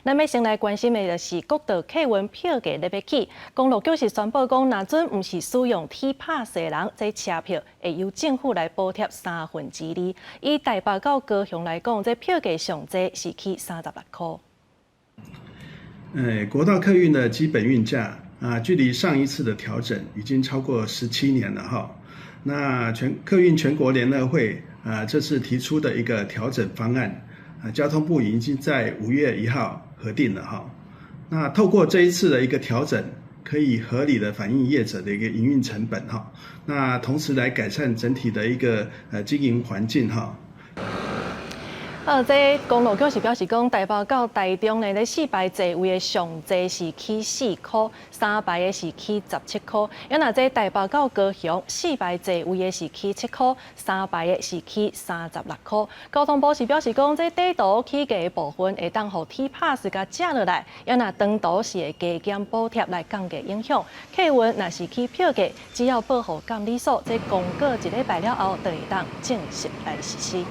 咱欲先來關心的就是國道客運票價咧欲起，公路局是宣布講，若準毋是使用 T Pass 的人，這車票會由政府來補貼三分之二。以台北到高雄來講，這票價上濟是起36箍。國道客運的基本運價啊，距離上一次的調整已經超過17年了哈。那全客運全國聯合會啊，這次提出的一個調整方案啊，交通部已經在5月1號核定了哈。那透過這一次的一個調整，可以合理的反映業者的一個營運成本哈。那同時來改善整體的一個經營環境哈。這公路局是表示講，台北到台中呢，咧四排座位的上濟是起4箍，三排的是起17箍。啊若這台北到高雄四排座位的是起7箍，三排的是起36箍。交通部是表示講，這短途起價的部分會當予 T Pass 共食落來，啊若長途是會加減補貼來降低影響。客運若是起票價，只要報予監理所，這公告一禮拜了後，就會當正式來實施。